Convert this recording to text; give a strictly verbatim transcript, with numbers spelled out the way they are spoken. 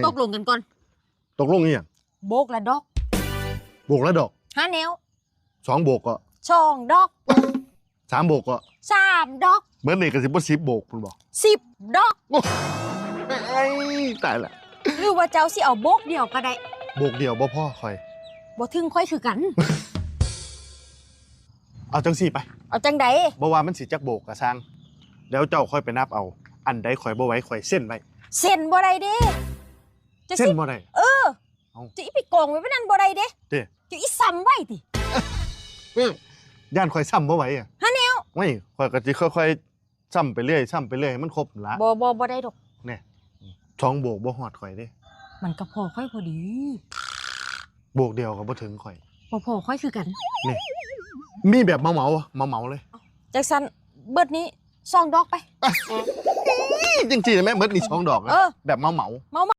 ตกลงกันก่อน ตกลงอีหยัง โบกละดอก โบกละดอก ห้าแนว สองโบกก็ สองดอก สามโบกก็ สามดอก เบิดนี่ก็สิบ่สิบโบกพุ่นบ่ สิบดอก ไอ้ยตายละ หรือว่าเจ้าสิเอาโบกเดียวก็ได้ โบกเดียวบ่พอข่อย บ่ถึงข่อยคือกัน เอาจังซี่ไป เอาจังใด บ่ว่ามันสิจักโบกก็ซ่าง แล้วเจ้าค่อยไปนับเอา อันใดข่อยบ่ไหวข่อยเซ็นไว้ เซ็นบ่ได้เด้จะ เซ็น สิ บ่ได้ เออ เอ้า จะอีไปกองไว้นั่นบ่ได้เด้ เด้ จะอีซ้ำไว้ติ ย่านข่อยซ้ำบ่ไหวอ่ะ ห้าแนว ไม่ข่อยก็สิค่อยๆซ้ำไปเรื่อยซ้ำไปเรื่อยให้มันครบละ บ่บ่บ่ได้ดอก เนี่ยสองโบกบ่ฮอดข่อยเด้ มันก็พอข่อยพอดี โบกเดียวก็บ่ถึงข่อย บ่พอข่อยคือกัน มีแบบเหมาเหมาเหมาเหมาๆเลย จังซั่นเบิดนี้สองดอกไป นี่จังซี่แม่เบิดนี่สองดอกนะ เออ แบบเหมาเหมา